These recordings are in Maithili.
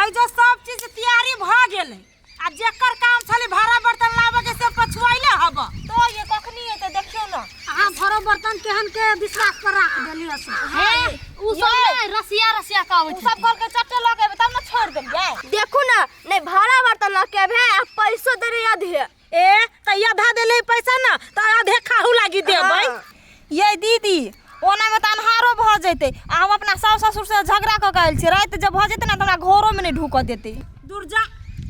एहिजो सब चीज तैयारी भऽ गेलै आ जेकर काम छलै भाड़ा बर्तन लाबऽ के से पछुआइले हब। तो ये कखनी एतै देखियौ न। अहाँ भरो बर्तन केहन के विश्वास पर राख देलियै से। हे उ सब ने रसिया रसिया के आबै उ सब कहलकै चट्टे लऽ के एबै तब न छोड़ि देलियै। देखू ना नहीं भाड़ा बर्तन लऽ के अबे आ पैसो देने आधे। ए त आधा देले पैसा न त आधे खाहू लागी देबै। ये दीदी ओना में तऽ अन्हारो भऽ जेतै आ हम अपना सास ससुर से झगड़ा कऽ के आयल छी, राति जब भऽ जेतै ने तऽ हमरा घरो में नहि ढुकऽ देतै। दुर्जा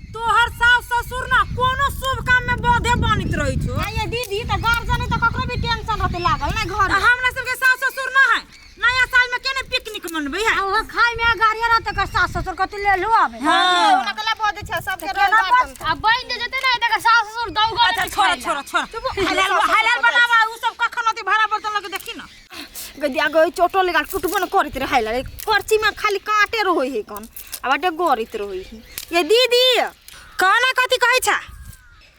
तोहर सास ससुर न कोनो शुभ काम में बाधे बनैत रहै छौ। आ ये दीदी तऽ गार्जियन है तऽ ककरो भी टेंशन रहतै लागल ने घर में। तऽ हमरा सबके सास ससुर न है, नया साल में केने पिकनिक मनबै है। आ ओहो खाय में गाड़िया रहतै एकर सास ससुर कथी ले लू आबे। हां। ओना कला बजै छै सबके केना रोजगार बजतै? आ बनि जे जेतै ने एकर सास ससुर दौगल। अच्छा छोड़ा छोड़ा छोड़ा, हलाल हलाल बनावा उ सब कखन होती भाड़ा बर्तन लगे देखी ना। गदिया गई चोटो लगा टूटबो न करैत रहै ला, करची में खाली कांटे रहै है कन आ बाटे गड़ैत रहै है। ये दीदी कहना कथी कहै छा?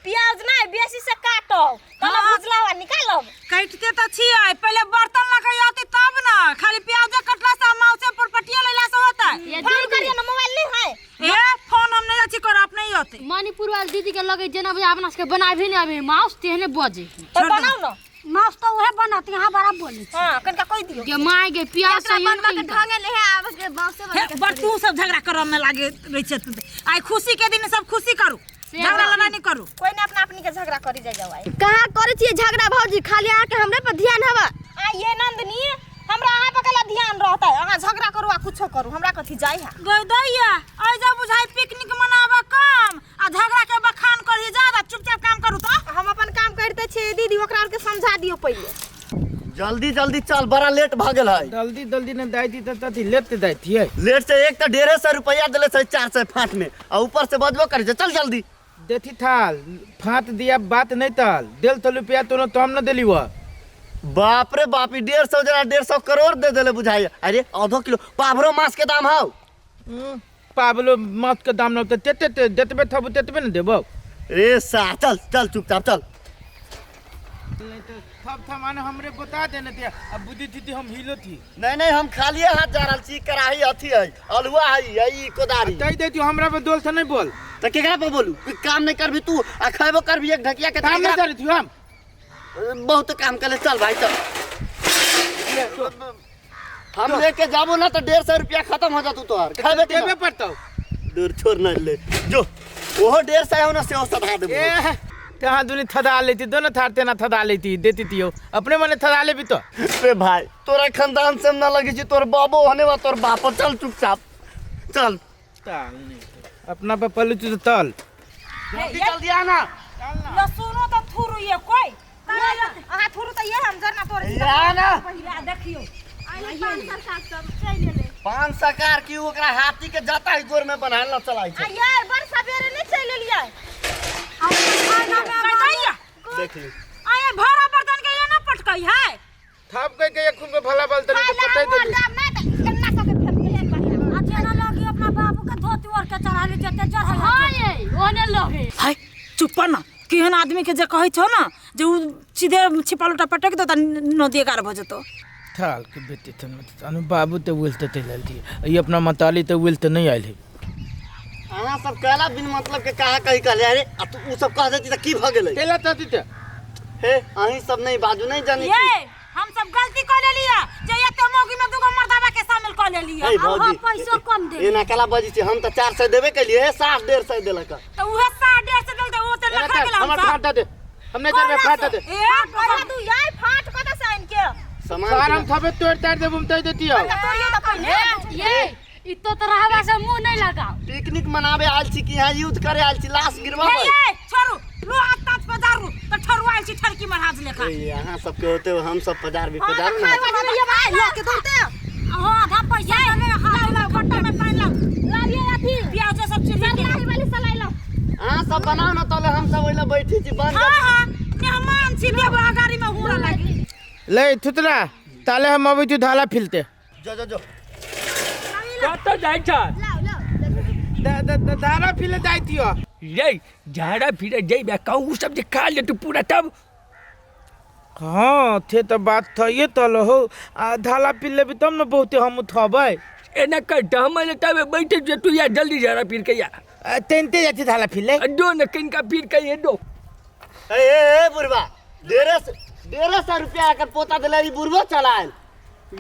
प्याज नहीं बेसी से काटो तब हाँ। भुजला हुआ निकालब। काटते तो छियै, पहले बर्तन लगे आती तब ना, खाली प्याज कटला से माउसे पर पटिया लेला से होता है। ये फोन दीदी करियो ना, मोबाइल नहीं है। ए फोन हम नहीं जाची कर अपने ही होते। मणिपुर वाली दीदी के लगे जेना बुझा अपना सबके बनाबे नहीं आबे माउस तेहने बजे। तो बनाओ ना माउस तो उहे बनत यहाँ बड़ा बोली। हां कनका कह दियो गे my गे प्याज से बनबा के ढंगे नहीं है आबे के बांसे हे बड़ तू सब झगड़ा करम में लागे रहै छै तू। आइ खुशी के दिन सब खुशी करू, झगड़ा लड़ाई नहीं करू। कोई ना अपना अपनी के झगड़ा करी जाय जाओ। आई कहां करै छियै झगड़ा भौजी, खाली अहाँ के हमरे पर ध्यान हवा। आ ये नंदनी हमरा अहाँ पर कला ध्यान रहतै, अहाँ झगड़ा करू आ कुछो करू हमरा कथी जाय है। गई दैया आई जा बुझाई पिकनिक मनावा कम आ झगड़ा के बखान करी ज्यादा, चुपचाप काम करू तो। हम अपन काम करते छियै दीदी, ओकरा आर के समझा दियो पहिले। जल्दी जल्दी चल, बड़ा लेट भ गेल है। जल्दी जल्दी ने दाई दी त तथी लेट दाई थिए। लेट से एक तो 150 रुपया दिले से 400 फाट में आ ऊपर से बजबो करे छै, चल जल्दी। देथी थाल फाट दिया बात नहीं तल देल तो रुपया तो तो हम न देली हुआ। बाप रे बाप, ई 150 जना 150 करोड़ दे देले बुझाई। अरे आधो किलो पाभरो मांस के दाम हौ। पावलो मांस के दाम न ते ते ते जतबे थबु तेतबे न देबो। रे सा चल चल चुपचाप चल। नहीं तो थब थब माने हमरे बता देने थे, अब बुद्धि थी थी हम हिलो थी। नहीं नहीं हम खालिए हाथ जा रहल छी, कड़ाही अथी है अलुआ है ई कोदारी। तई दे तू हमरा पर दोल से नहीं बोल। त केकरा पर बोलू? कोई काम नहीं करबी तू आ खैबो करबी एक ढकिया के। काम नहीं करे थी हम बहुत काम करे। चल भाई चल, हम लेके जाबो ना तो 150 रुपया खत्म हो जातू तोहर। खैबे के देबे पड़तौ। दूर छोड़ ना ले जो ओहो 150 हो ना से सधा देबो। ए तहाँ दुनी थदा लेती, दोनों थार तेना थदा लेती देती थी अपने मने थदा लेबी तो। रे भाई तोरा खानदान से ना लगी छी, तोर बाबो होने वा तोर बाप। चल चुपचाप चल। ताल नहीं अपना पे पलू तू तो तल। जल्दी जल्दी आना। लहसुनो तो थुरु ये कोई अहाँ थुरु तो ये हम जरना तोरे छी। आना। पहिला देखियो पान सकार की ओकरा हाथी के जाता ही गोर में बनायल न चलाई आ छै। यार बड़ सबेरे नहीं चल एलियै। गई दैया देख ली आए भाड़ा बर्तन के ये ना पटकई है। थप के के खूब के भला बल तनी तो पता ही देली। दाम ना त केना कके फेंक देलियै पहिला। आ जेना लगी अपना बाबू के धोती ओढ़ के चढ़ाली जते चढ़ाई। हां ये ओने लगे। हाय चुप ना, केहन आदमी के जे कहै छौ ना जे उ सीधे छिपा लोटा पटक दो त नदी एगार भ जेतो। थाल के बेटी तन अनु बाबू ते उलते ते लेल थी ई अपना मताली ते उलते नहीं आइल है। अहाँ सब कहला बिन मतलब के कहा कही कहले। अरे आ तू उ सब कह देती त की भ गेलै? तेला तती ते हे अहीं सब नहीं बाजू नहीं जानी ये हम सब गलती कर लेलिया जे एते मौगी में दुगो मर्दावा के शामिल कर लेलिया। हे भौजी पैसो कम दे। एना केला बजी छी, हम त 400 देबे केलिए, हे 750 देलक। त उहे 150 देल त ओ ते लखा गेल। हम हमर फाट दे, हमने जरबे फाट दे। ए पहिला तू यार फाट कत से आइन के सामान सार हम थबे तोड़ तार देबो हम तई देती हो। तोड़ियो त पहिले। ये ई तो रहवा से मुंह नहीं लगाओ। पिकनिक मनावे आयल छी कि यहाँ युद्ध करे आयल छी? लाश गिरवाबै। हे ये छोड़ू लो हाथ ताज पजारू त ठरुआ आयल छी ठरकी महाराज लेखा। ए यहाँ सब के होते हम सब पजार भी हां पजार खाय वाला ये भाई लो के दौड़ते। हो आधा पैसा देले लाओ लाओ बट्टा में पानी लाओ लालिए अथी प्याज सब चीज सरलाही वाली सलाई लाओ। अहाँ सब बनाओ ना तले हम सब ओइला बैठी छी बंद। हां हां मेहमान छी देबो अगाड़ी में हुरा लागी। ले थुतरा ताले हम अबै छी धाला फिलते। जो जो जो कतऽ जाइ छ? धारा फिले जाइ थियो। रे झाड़ा फिरे जइबे कहू सब जे खा लेतू पूरा तब। हाँ थे तो बात था ये तल हो, आ धाला पी लेबी तब न बहुते हम थबै। एना कर त हम तबे बैठे जे तू या जल्दी जरा फिर के या। तेनते जाती झाला फिरले दो न किनका फिर के ये दो। ए ए ए बुढ़वा 150 रुपया एकर पोता देले ई बुढ़बो चलायल।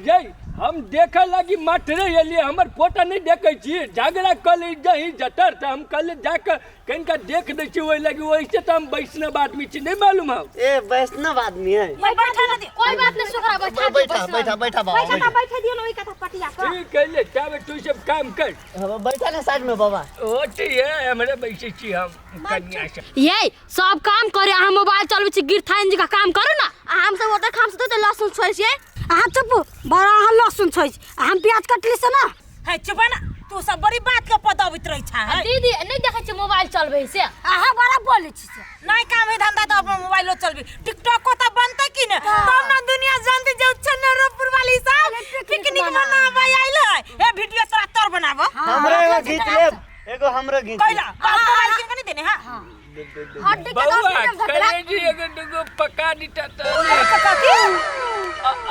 ये हम देखे लगी माथरे एलिए हमर पोता नहीं देखे छी झगड़ा कल जही जतर त हम कल जाके कनिका देख दै छी ओहि लगी ओहिसे त हम वैष्णव आदमी छी नहीं मालूम हौ। ए वैष्णव आदमी है। बैठा ना दे कोई बात नहीं सुखरा बैठा बैठा बैठा बैठा बाबा बैठा बैठा दियो ना ओई कथा पटिया पर। ठीक है ले चाहे तू सब काम कर। हां बैठा ना साइड में बाबा। ओती है हमरे बैठे छी हम कन्या से। ये सब काम करे अहाँ मोबाइल चलबै छी गिरथाइन जी का काम करू ना। आ हम सब ओतऽ खाम से तो लहसुन छोड़ै छियै। अहाँ चुप बड़ा अहाँ लहसुन छोड़ै छी हम प्याज कटली से ना। है चुप ना तू सब बड़ी बात के पताबैत रहै छा। दीदी नहीं देखै छी मोबाइल चलबै से अहाँ बड़ा बोलै छी से। नहीं काम है धंधा तो अपन मोबाइलो चलबी टिकटॉक को त बनतै कि ने तब ना दुनिया जानती जे छनरपुर वाली साहब पिकनिक मनाबै आइल है। ए वीडियो तोरा तर बनाबो। हमरा एगो घीच लेब एगो हमरो घीच। कैला बाप मोबाइल किन कनी देने। हां हड्डी के दस बउआ मिनट झगड़ा करे जी एगो दुगो पका दिता त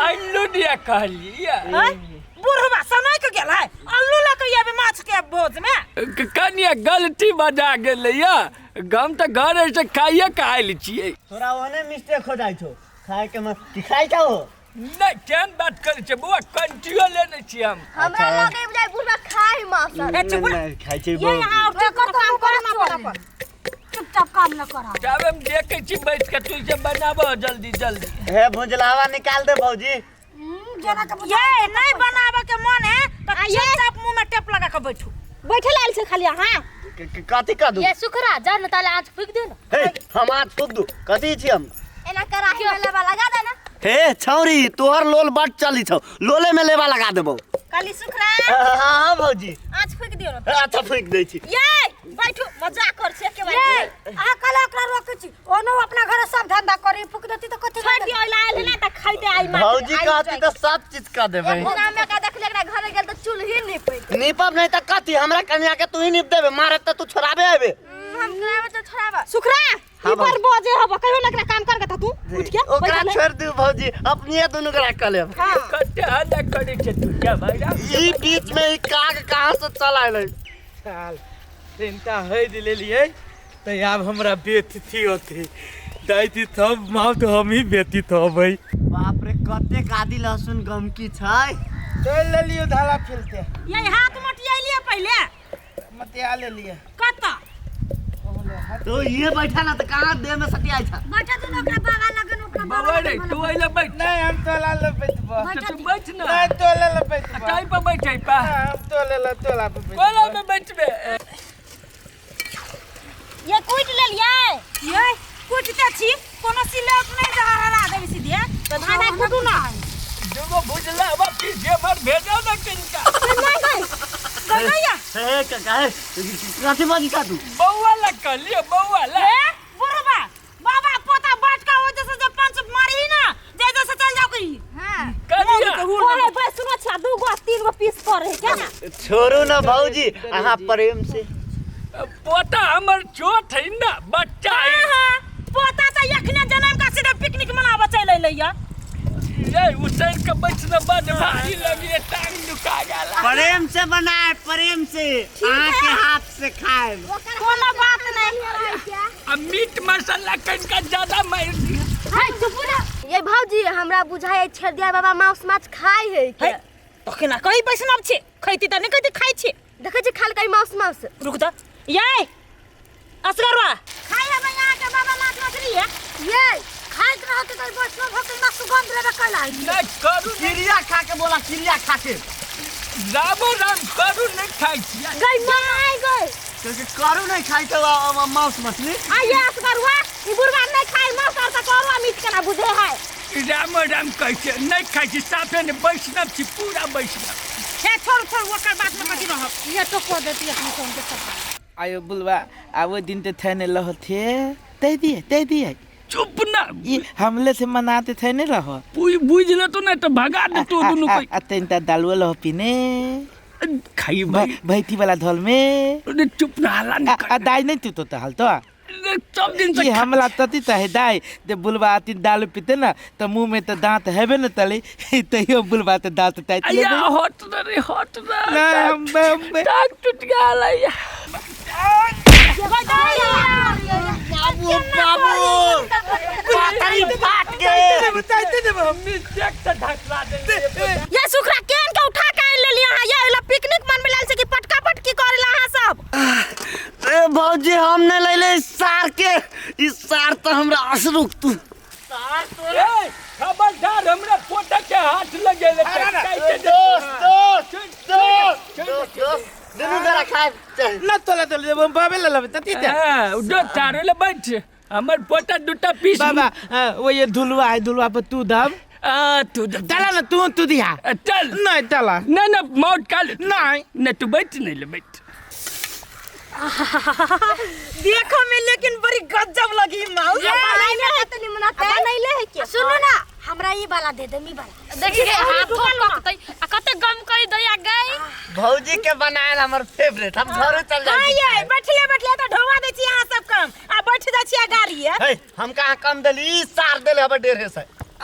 आलू दिया कहलिया बुढ़वा सनाय के गेल है आलू लऽ के आबे माछ के भोज में। कनिया गलती बजा गेलै या हम तऽ घरे से खाइए के आयल छियै। थोड़ा ओने मिस्टेक हो जाइ छौ खाए के मन की खाइ छौ नहीं केहन बात करै छै बउआ कंटियो लेने छियै हम। हमरा लगै बुझाइ बुढ़वा खाइ माछ। ए चुप ना खाइ छै ये यहाँ एकर काम करे ना अपन चुपचाप काम न करा। जब हम देखे छी बैठ के तू से बनाबो जल्दी जल्दी। हे भुंजलावा निकाल दे भौजी। जना के ये नहीं बनावे के मन है त चुपचाप मुंह में टेप लगा के बैठू। बैठल आयल छै खाली अहाँ। कथी कह दू ये सुखरा जा न ताले आज फूक दे ना। हे हम आज फूक दू कथी छी हम एना कराही में लेबा लगा दे ना। हे छौरी तोहर लोल बट चली छौ लोले में लेबा लगा देबौ। काली सुखरा। हां हां भौजी आज फूक दियो ना। अच्छा फूक दै छी। ये बैठू मजाक कर छै के बात। अहाँ कल ओकरा रोकै छी ओनो अपना घर सब धंधा करी फूक देती त कथी छोड़ दियो आइल आइल ना त खाइते आई मार। भौजी कहती त सब चीज कर देबै। ओना में का देखले एकरा घर गेल त चूल्ही नीपै नीपब नहीं त कथी हमरा कन्या के तू ही नीप देबे मारे त तू छोड़ाबे आबे। हम कराबे त छोड़ाबे। सुखरा ई पर बजे हब कहियो ना एकरा काम कर के तू उठ के ओकरा छोड़ दू भौजी अपने दुनू के रख लेब। हां कते हल्ला करै छै तू जा भाई ई बीच में ई काग कहां से चल आइलै। साल चिंता है दिलेलिए त आब हमरा बेथी होती दैती तब माउ तो हम ही बेतीत होबै। बाप रे कतेक आदि लहसुन गमकी छै। चल लेलियो धाला फिलते। ये हाथ मटियाइलिए पहिले मटिया लेलिए कत तो ये बैठा ना त कहां देह में सटियाई छ। बैठा तू ओकरा बाबा लगन ओकरा बाबा रे तू आइले बैठ। नहीं हम तोला ले बैठबो। तू बैठ ना। नहीं तोला ले बैठबो। टाइ पर बैठै पा। हम तोला ले तोला पर बैठ। कोला में बैठबे। ये कूट लेलिए। ये कूटते छी कोनो सिलौट नहीं जहर हरा देबे सीधे त धाना कूटू ना। दुगो भुजला अब पीस जे भर भेजो ना किनका। नहीं गई गैया हे काका हे कथी बाजी का तू बउआ ला कहलिए बउआ ला। ए बुढ़वा बाबा पोता बाट का हो जैसे जब पंच मारी ना जे जैसे चल जाओ कहीं। हां करिया ओए बस सुनो छा दू गो तीन गो पीस पर है क्या ना। छोड़ू ना भौजी अहाँ प्रेम से पोता हमर छोट है ना बच्चा है। हां पोता त एखने जनम का सीधा पिकनिक मनाबे चल अइलै। ये उतर के बैठना बड भारी लगी टांग दुखा गेला। प्रेम से बनाए प्रेम से अहाँ के हाथ से खाए कोनो बात नहीं। आ मीट मसाला कनिका ज्यादा मार दिया। हाय चुप ना। ये भौजी हमरा बुझाय छेदिया बाबा मांस माछ खाय है के तखना कहि वैष्णव छे खैती त नहीं खैती खाइ छे। देखै छी खाल कई मांस मांस। रुक त ये असगरवा खाइ हबे यहाँ के बाबा माछ मछली है। ये खाइत रहत त वैष्णव होके ना सुगंध लेबे कैला। नहीं करू चिड़िया खा के बोला चिड़िया खा के रामो राम करू नहीं खाइ छी। गई माय गई क्योंकि करू नहीं खाइ त मांस मछली। आ ये असगरवा ई बुढ़वा नहीं खाइ मांस और त करुआ मीट केना बुझे है। राम राम कहै छै नहीं खाइ छी साफे ने वैष्णव छी पूरा वैष्णव। हे छोड़ छोड़ ओकर बात में कथी रहब। ये तो को देती अपनी कौन के सफा। आयो बुलवा आवो दिन ते थने लहथे दे दिए दे दिए। चुप ना ये हमले से मनाते थे नहीं रहो बुझ ले तो नहीं तो भगा दे तो दुनु कोई। आ तैनता दालवा लह पीने खाई भाई भैती वाला धल में। अरे चुप ना हला नहीं आ दाई नहीं तू तो हाल तो सब दिन से ई हमला तती त है दाई जे बुलबा आती दाल पीते ना त मुंह में त दांत हेबे न तले तैयो बुलबा त दांत ताइत अय्या हट ना रे हट ना ना हम हम टांग टूट गया अय्या। बाबू बाबू पातरी फाट के बताइते देब हम मिस्टेक से ढकला दे ये सुखरा केन के उठा के आनि लेली अहाँ ये ओला पिकनिक मनबे लाल से कि पटका पटकी करेला अहाँ सब। ए भौजी हम नहीं लैले इस सार के, इस सार तो हमरा असरुक तू ए खबरदार हमरा पोता के हाथ लगेले ए, दोस्त दोस्त दोस्त दोस्त दोस्त दुनू गोरा खाए चाहे। ना तोला तोला देब हम बाबे ले लेबै तती ते हां उडो तारे ले बैठ हमर पोता दूटा पीस बाबा हाँ, वो ये धुलवा है धुलवा पर तू दब आ तू दब। चला ना तू तू दिया चल नहीं चला ना ना मौत काल नहीं। ना तू बैठ नहीं ले बैठ। देखो में लेकिन बड़ी गजब लगी माउस। बनैले है के सुनो ना हमरा ई वाला दे दे मी वाला। देखी रे हाथो पकतै आ कते गम करी दैया गई। भौजी के बनायल हमर फेवरेट, हम घरे चल हां जाइ। ये बैठले बैठले तो ढोवा दै छी अहाँ सब कम आ बैठ जाइ छी गाड़ी है। हे हम कहाँ कम देली, ई सार देले हमर डेढ़े सौ। ए,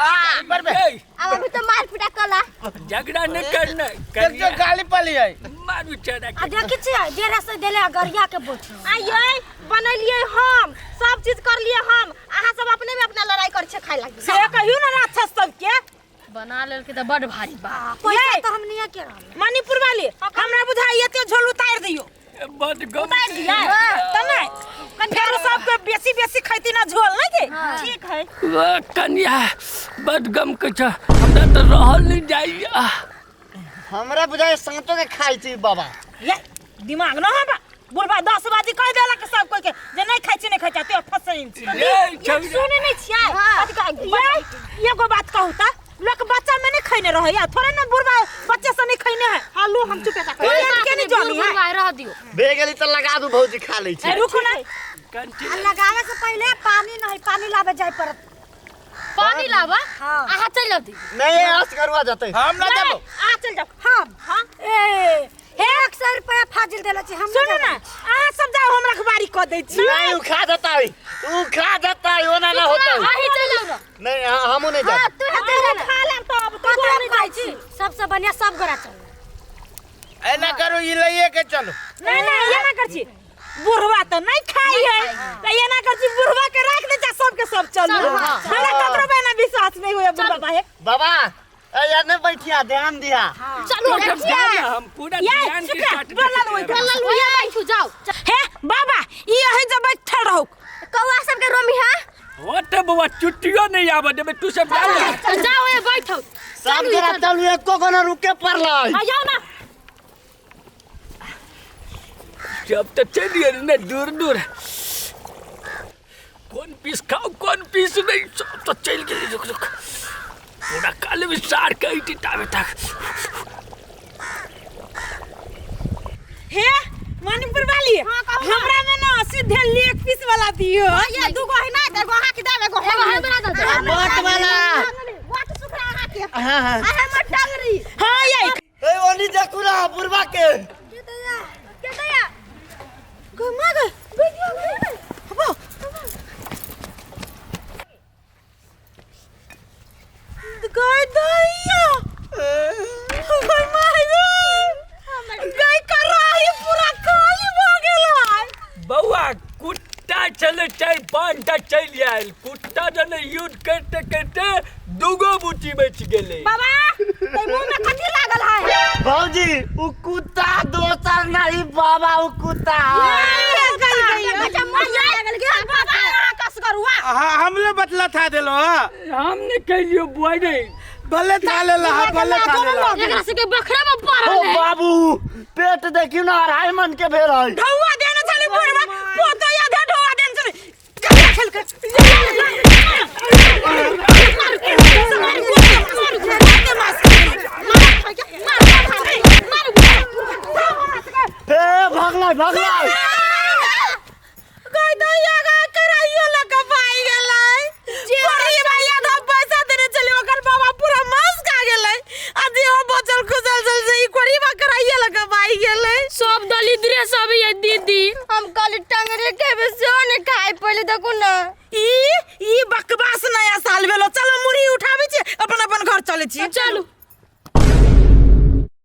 अब अभी तो मार पिटा कला झगड़ा नहीं करना देख जो गाली पली है मारू चढ़ा आ के। देखी छियै डेढ़ सौ देले आ गरिया के बोझ। आ ये बनैलिए हम सब चीज करलिए हम, अहाँ सब अपने में अपना लड़ाई कर छे खाए लागी। से कहियो ना राक्षस सब के बना लेल के त बड भारी बा। पैसा तो हम नहीं के रहल। मणिपुर वाली हमरा बुझाइ एते झोल उतार दियो। बड गम उतार दिया त नहीं फेर सबके बेसी बेसी खैती ना झोल नहीं के ठीक है। वाह, कन्या बड गम के छ हमरा त रहल नहीं जाइया। हमरा बुझाइ साँचो के खाइ छी बाबा। ये दिमाग न हबा बुढ़बा 10 बाजी कह देलक सब कोई के जे नहीं खाइ छी नहीं खाइ छी ते फसैन छी। ए, छौड़ा। सुने नहीं छियै कथि कहै एगो बात कहू त लोक बच्चा में नहीं खैने रहै या थोड़े ना बुढ़बा बच्चे से नहीं खैने है। हालो हम चुपे का के नहीं जानी है। बुढ़बा रह दियो भे गेली त लगा दू भौजी खा लै छी। ए, रुकू ना आ लगावे से पहले पानी नहीं पानी लावे जाय पड़त। पानी लावा हाँ। अहाँ चल जाती नहीं अस करवा जतै हम ना देबो आ चल जाओ। हम हां ए 100 रुपया फाजिल देले छी हम। सुनू ना अहाँ सब जाओ हम रखबारी क दै छी। नहीं उ खा जतै, उ खा जतै ओना ना होतै। अहीं चल जाओ ना। नहीं हमहू नहीं जाब। तू चल जा खा लेम तब तो कतरा नहीं खाइ छी सबसे बढ़िया सब गोरा चल। ऐना करू ई लइए के चलो। नहीं नहीं ये ना कर छी बुढ़वा त नहीं खाई है त ये ना कर छी बुढ़वा के राख दे जा सब के सब चलू। हमरा ककरो पे ना विश्वास नहीं होया बुढ़वा बाहे। बाबा ए यार नहीं बैठिया ध्यान दिया। चलो तो हम पूरा ये ध्यान के शुक्रा साथ बोला लो देखते चल हैं। लुया बैठू जाओ। हे बाबा ई अहीं जब बैठल रहू कौआ सब के रोमी हां हो त बौआ छुट्टियो नहीं आबे देबे तू सब जा ले। जाओ ए बैठो सब गोरा चलू एको गो ना रुके पड़लै। आ जाओ ना जब तक चल गेल ने दूर दूर कौन पीस खाओ कौन पीस नहीं सब तो चल गेली। रुक रुक पूरा काल में सार के ऐटी ताबे तक। हे मणिपुर वाली हमरा में ना सीधे लेग पीस वाला दियो। ये दूगो है ना एगो अहाँ के देब एगो एगो हमरा दे दे। बट वाला। वाट सुखरा अहाँ के हां हां आ हमर टंगरी। हां ये ए ओनी देखू ना बुढ़वा के। के दया के दया घुमा गए हबो गए दैया गए माय गए कराही पूरा खाली भ गेलै। बौआ कुत्ता चले चार पाँचटा चलि आयल कुत्ता जने युद्ध करते करते दूगो बूटी बचि गेलै। बाबा ते मुंह में कथी लागल है? भौजी उ कुत्ता दोसर नहीं बाबा उ कुत्ता। बाबा अहाँ कसगरुआ हाँ हमले बतला था देलो। हाँ हम नहीं कहियो बुआ रे भले था लेला हाँ भले था लेला। एकरा सबके बखरा में पड़ल ओ है। बाबू पेट देखियो ना अढ़ाई मन के भेल है। ढौआ देने छली बुढ़वा पोतो आधा ढौआ देने छली कहिया खेल के ए भगलै भगलै। गई दैया गा कराइयो लगा पाई गेलै बड़ी भाई आधा पैसा देने छली ओकर बाबा पूरा मांस खा गेलै आ जे ओ बचल खुचल छल से ई कोरीबा कराइयो लगा पाई गेलै। सब दलिद्रे सब ये दीदी। चलै छी। चलू।